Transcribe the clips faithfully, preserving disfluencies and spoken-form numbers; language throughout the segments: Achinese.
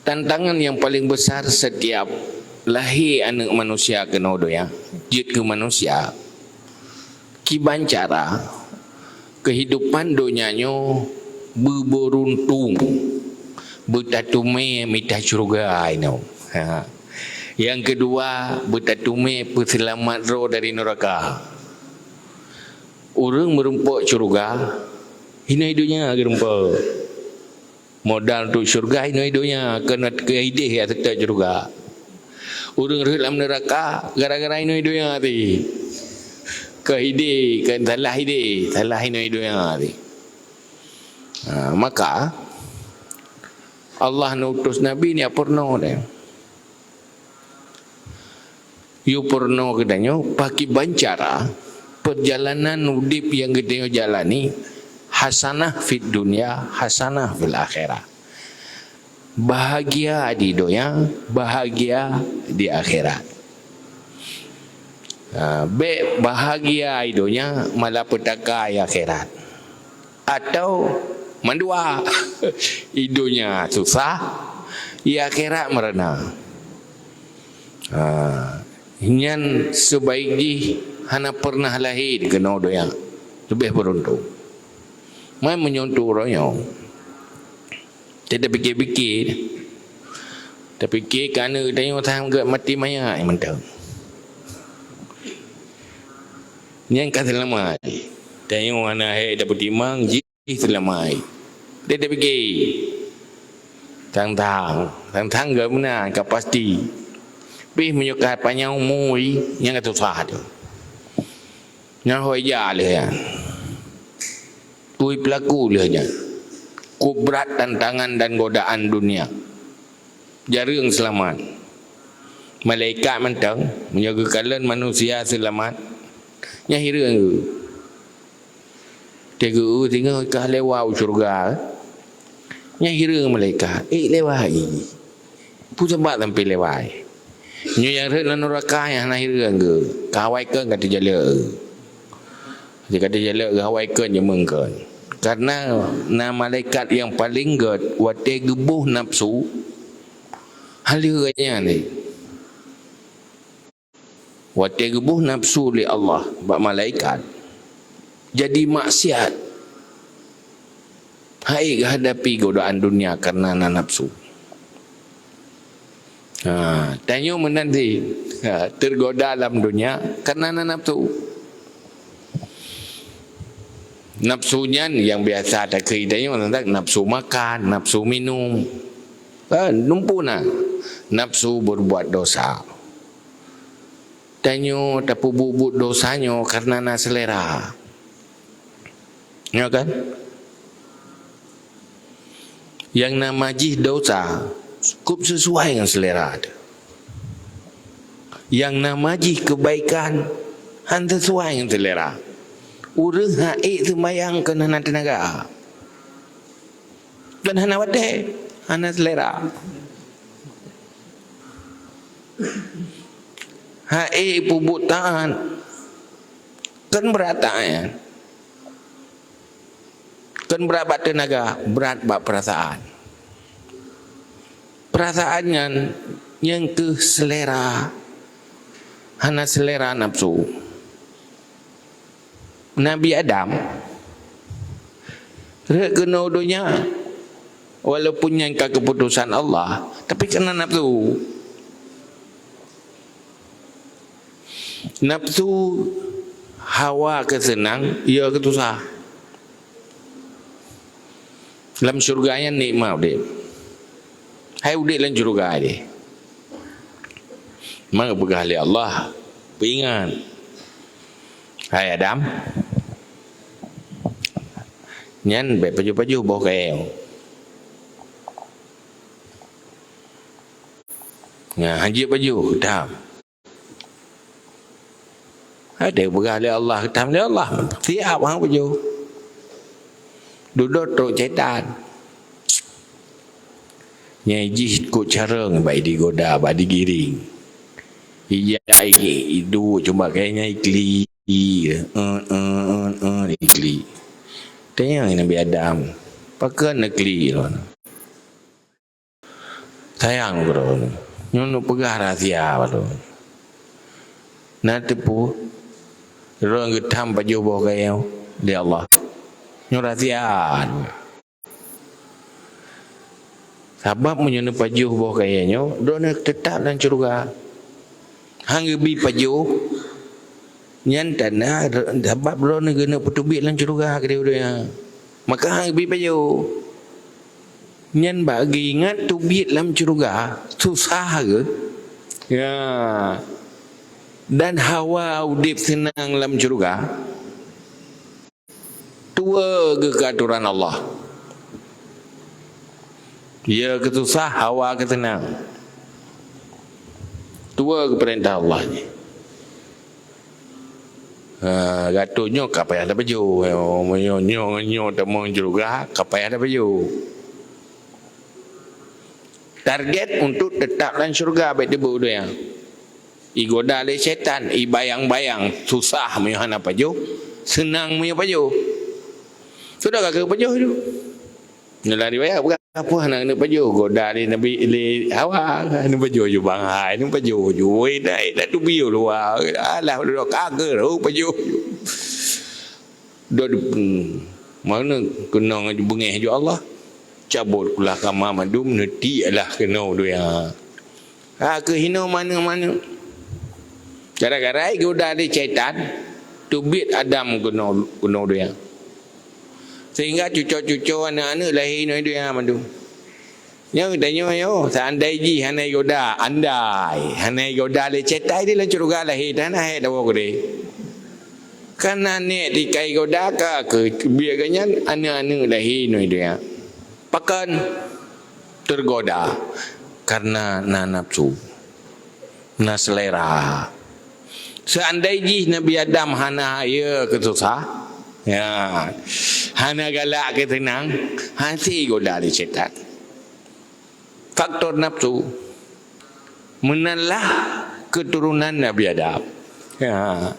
Tantangan nyang paleng besar setiap lahé aneuk manusia keunoe donya, jeuet keu manusia, kiban cara keuhidupan donya nyoe beubeuruntung, beutateumé mita syeuruga inoe. Ha. Nyang keudua, beutateumé peuseulamat droe dari neuraka. Ureuëng meurumpok syeuruga, hinoe donya geurumpok. Modal untuk syeuruga hinoe donya, keu idéh ya seutôt syeuruga. Ureuëng rhot lam neuraka gara-gara hinoe donya teuh. Keu idéh, keu salah idéh, salah hinoe donya teuh. Ha, maka Allah neutus Nabi nyan peurunoe deh. Yue peurunoe geutanyoe pakriban cara peurjalanan udeb nyang geutanyoe jalani, hasanah fid dunya, hasanah fil akhirah. Bahagia di donya, bahagia di akhirat. Ha, bék bahagia di donya, malapetaka di akhirat. Atau mandua, di donya susah, di akhirat meurana. Ha, nyan seubaik jih hana peureunah lahé keunoe donya, leubeh beuruntung. Man meunyoe tu uroe nyoe, tapike-pike, tapike keu aneuk tanyoe sang gét maté manyak mantong. Nyan ka seulamat. Tanyoe hana hék tapeutimang jih. Ih, seulama ai. Dia tapike. Tang-tang, tang-tang geuh meunan ka pasti. Pih meunyoe ka panyang umu, nyang ka susah tu. Nyan hôi ja lheueh nyan. Kui peulaku lheueh nyan. Kubrat tantangan dan godaan dunia. Jareueng seulamat. Malaikat mantong, meunyoe geukalon manusia seulamat, nyan hireuen geuh. Teugeu singoh ka lewa u syeuruga. Nyan hireuen malaikat, "Eh, lewa i. Peue sabab sampoe lewa i?" Nyoe nyang rhot lam nuraka nyan hana hireuen geuh. Ka awai kön ka teujalok. Ka teujalok geuh awai kön jeumeung kön. Karena na malaikat nyang paleng gét watée geuboh nafsu, haleue nyan lé. Watée geuboh nafsu lé Allah bak malaikat, jadi maksiat. Hai geuhadapi godaan dunia kareuna na nafsu. Ha, tanyoe meunan di, ha, teugoda lam dunia kareuna na nafsu. Nafsu nyan nyang biasa takheun tanyoe teuntang nafsu makan, nafsu minum. Ha, numpuk na nafsu berbuat dosa. Tanyoe tapeubuet-buet dosa nyoe kareuna na seulera. Ya kan? Nyang nama jih dosa, kôp sisuai ngon seulera teuh. Nyang nama jih keubaikan, han sisuai ngon seulera. Ureuëng han ék seumayang keu hana teunaga. Dan hana watée, hana seulera. Han ék peubuet taát, kan brat taát nyan. Kan brat bak teunaga, brat bak peurasaan. Peurasaan nyan nyang keuh seulera, hana seulera nafsu. Nabi Adam rhot keunoe donya, walaupun nyan ka keuputosan Allah, tapi kareuna nafsu. Nafsu hawa keu seunang, ya keu susah. Lam syeuruga nyan nikmat udeb. Hai udeb lam syeuruga deh. Maka peugah lé Allah, peuingat, "Hai Adam, nyan bék pajoh-pajoh boh kayée. Nyan hanjeuet pajoh, Adam." Ada peugah lé Allah, geutam lé Allah. Siap hang pajoh. Dudoe trok syaitan. Nyang jih kot carông bak digoda, bak digiring. Ija iduek cuma kayée nyan ikli. Eh, eh, eh, eh, ikli. Tanyong Nabi Adam, "Pakon ikli lôn?" Sayang keu droeneuh. Nyoe neupeugah rahsia bak droeneuh. Na teupeu, droeneuh geutam pajoh boh kayée lé Allah. Nyoe rahsia. Sabab meunyoe neupajoh boh kayée nyoe, droeneuh teutap lam syeuruga. Han geubi pajoh, nyan tanda sabab droeneuh geuneuk peuteubiet lam syeuruga keudeh ureuëng nyan. Maka han geubi pajoh. Nyan bak geuingat teubiet lam syeuruga susah geuh. Ya. Dan hawa udeb seunang lam syeuruga. Tuwoe geuh keu atoran Allah. Ya keususah, hawa keuseunang. Tuwoe geuh peurintah Allah nyan. Ha, gata nyoe ka payah tapajoh. Nyoe, nyoe, nyoe tamong syeuruga, ka payah tapajoh. Target untuk teutap lam syeuruga, bék teubiet dunia. Igoda lé syaitan, ibayang-bayang, susah meunyoe hana pajoh, seunang meunyoe pajoh. Sudah ka keu pajoh tu. Dalam riwayat peugah, "Apa hana keuneuk pajoh?" Goda lé Nabi, lé Hawa, hana pajoh ju bangai, hana pajoh ju. Woi, dah, dah tubi luwa. Alah, duduk ka keu pajoh ju. Dot, hmm, mana keunong beungéh ju Allah. Cabot kulah kama mandum, neutiek lah keunoe dunia. Ha, keuhinoe maneueng-maneueng. Gara-gara igoda lé syaitan, teubiet Adam keunoe, keunoe dunia. Sehingga cuco-cuco, aneuk-aneuk lahé inoe dunia mandum. Nyoe tanyoe nyoe, seandai jih hana igoda, andai hana igoda lé syaitan, di lam syeuruga lahé, dan hana hek dawa keudeh. Kana nèk tikai goda ka keu biet geuh nyan aneuk-aneuk lahé inoe dunia. Pakon teugoda? Karena na nafsu, na selera. Seandai jih Nabi Adam hana, ya, keususah, ya, hana galak keu seunang, hase goda lé syaitan. Faktor nafsu. Meunanlah keuturonan Nabi Adam. Ya.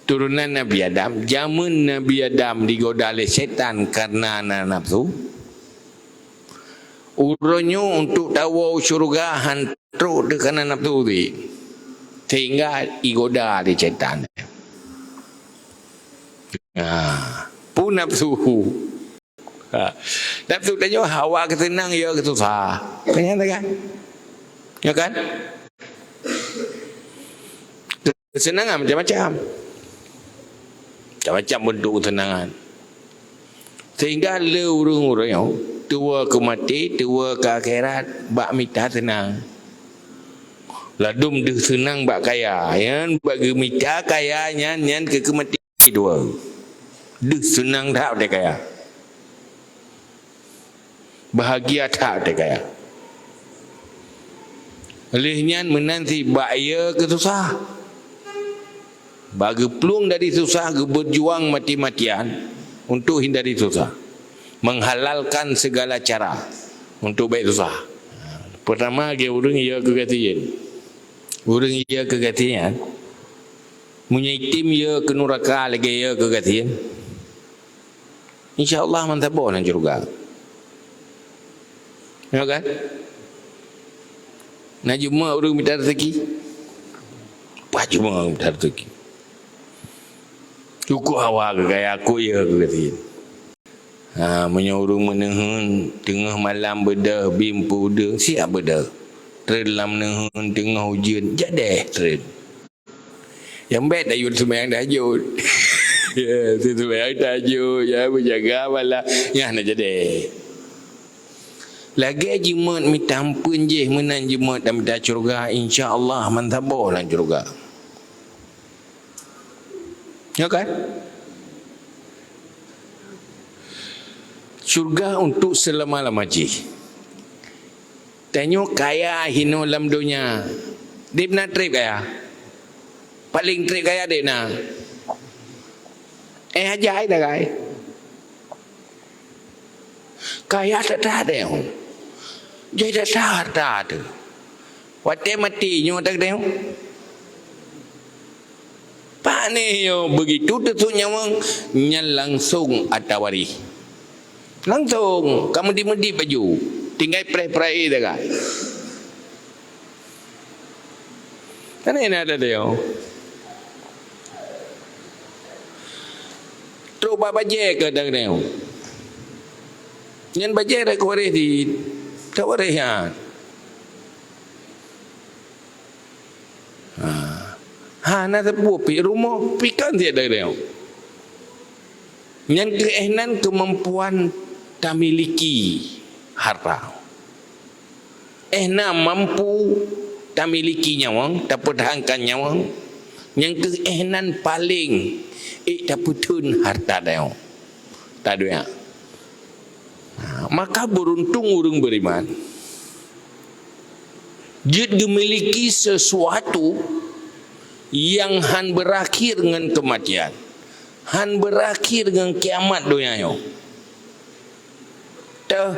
Turonan Nabi Adam, jameun Nabi Adam digoda lé syaitan karena na nafsu. Uroe nyoe untuk tawoe syeuruga han trok teuh karena nafsu tadi. Sehingga igoda lé syaitan. Ya. Peue nafsu? Ha. Nafsu tanyoe hawa keuseunang, ya keususah. Kan nyan kan? Ya kan? Keuseunangan macam-macam. Macam-macam bentuk keuseunangan. Sehingga le ureuëng-ureuëng nyoe tuwoe keu maté, tuwoe keu akhirat bak mita seunang. Ladum deuh seunang bak kaya. Nyan bak geumita kaya nyan, nyan keu keumaté. Dua. Deuh seunang that watée kaya. Bahagia that watée kaya. Lheueh nyan meunan cit bak ya keususah. Bak geuplueng dari susah, geubeujuang mati-matian untuk hindari susah. Menghalalkan segala cara untuk bék susah. Pertama, lagée ureuëng ya keu gasien. Ureuëng ya keu gasien. Meunyoe item ya keu nuraka lagée ya keu gasien, insya Allah mantap boh lam syeuruga. Ya kan? Na jeuet ureuëng mita rezeki? Pajoh mita rezeki. Cukup hawa keu kaya, aku ya keu gasien. Ha, meunyoe ureuëng meuneuheun teungoh malam beudeuh bim peudeuh, siap beudeuh. Treun lam neuheun teungoh ujeuen, jadeh treun. Nyang bék tayue seumayang tahajud. Ya, seumayang tahajud, ya, beujaga malam. Nyan na jadi. Lagée jimat mita ampeuen jih meunan jimat dan mita syeuruga, insya Allah mantap boh lam syeuruga. Ya kan? Syeuruga untuk seulama-lama jih. Tanyoe kaya hinoe lam donya. Deb na treb kaya. Paléng treb kaya deb na. Eh, hajai dagai. Kaya that-that deh. Jai that-that harta teuh. Watée maté nyoe that deh. Pane nyoe begitu teusut nyawöng, nyan langsong ata waréh. Langsong ka meudip-meudip baju. Tinggai preh-preh sagai. Kan na ada dia. Trok bak bajée keu dang nyoe. Nyan bajée dak waréh di, dak waréh nyan. Ha. Hana teupeu pih rumoh, pih kan siat dang nyoe. Nyan keuh éh nan keumampuan tamiliki harta. Éh na mampu tamiliki nyawöng, tapeudahankan nyawöng, nyang keuh éh nan paleng ék tapeutheun harta tanyoe. Taduek. Nah, maka beuruntung ureuëng beriman jeuet geumiliki sesuatu nyang han beurakhir ngon keumatian, han beurakhir ngon kiamat donya nyoe. Teuh,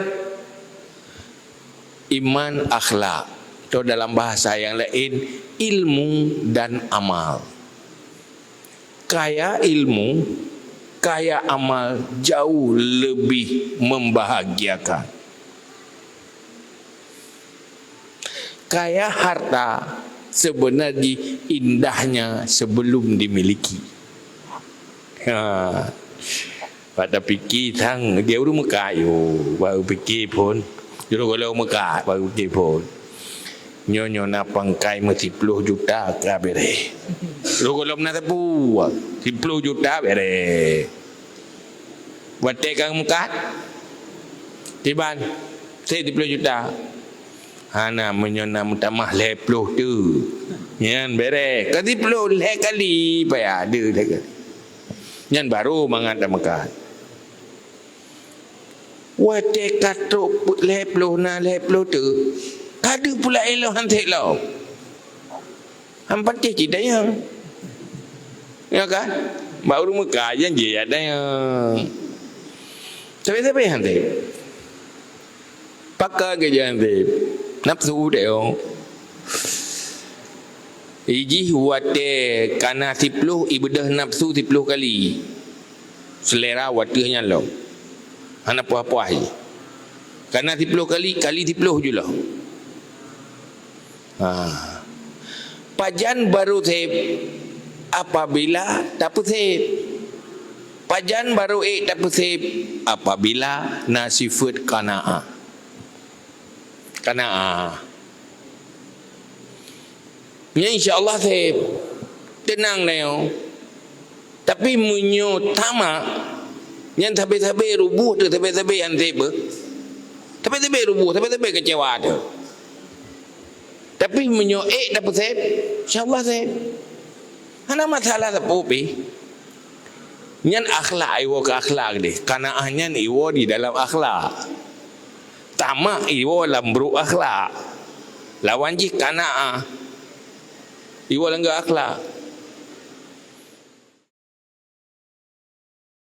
iman, akhlak, atau dalam bahasa yang lain, ilmu dan amal. Kaya ilmu, kaya amal jauh lebih membahagiakan. Kaya harta sebenarnya indahnya sebelum dimiliki. Ha. Bak tapike sang, dia ureuëng meukat yo, baru pike phon. Juru golom meukat, baru pike phon. Nyoe, nyoe na pangkai meusiploh juta ka bereh. Juru golom na teupeu, siploh juta bereh. Watée ka meukat, tiban, siploh juta. Hana, meunyoe na meutamah lhée ploh tu. Nyan bereh. Ka siploh lhée kali payah, deuh lhée kali. Nyan baru mangat tameukat. Watée ka trok lhée ploh na lhée ploh tu, ka deuh pula ilong han sek lom. Han patéh cit dayang. Ya kan? Bak ureuëng meukat nyang jih ya dayang. Tapi-tapi han sek. Pakon keu jih han sek. Nafsu dayang. Ijih watée kana siploh, ibeudôh nafsu siploh kali. Selera watée nyan lom. Hana puah-puah jih. Kana siploh kali, kali siploh ju lom. Ha. Pajan baru sép? Apabila tapeusép. Pajan baru ék tapeusép? Apabila na sifeuet qanaah. Qanaah. Nyan insya Allah sép. Teunang nyoe. Tapi meunyoe tamak, nyan sabe-sabe ruboh teuh, sabe-sabe han sép beuh. Sabe-sabe ruboh, sabe-sabe keucewa teuh. Tapi meunyoe ék tapeusép, insya Allah sép. Hana masalah sapeue pih. Nyan akhlak, iwoe keu akhlak deh. Qanaah nyan iwoe di dalam akhlak. Tamak iwoe lam brok akhlak. Lawan jih qanaah. Iwoe lam akhlak.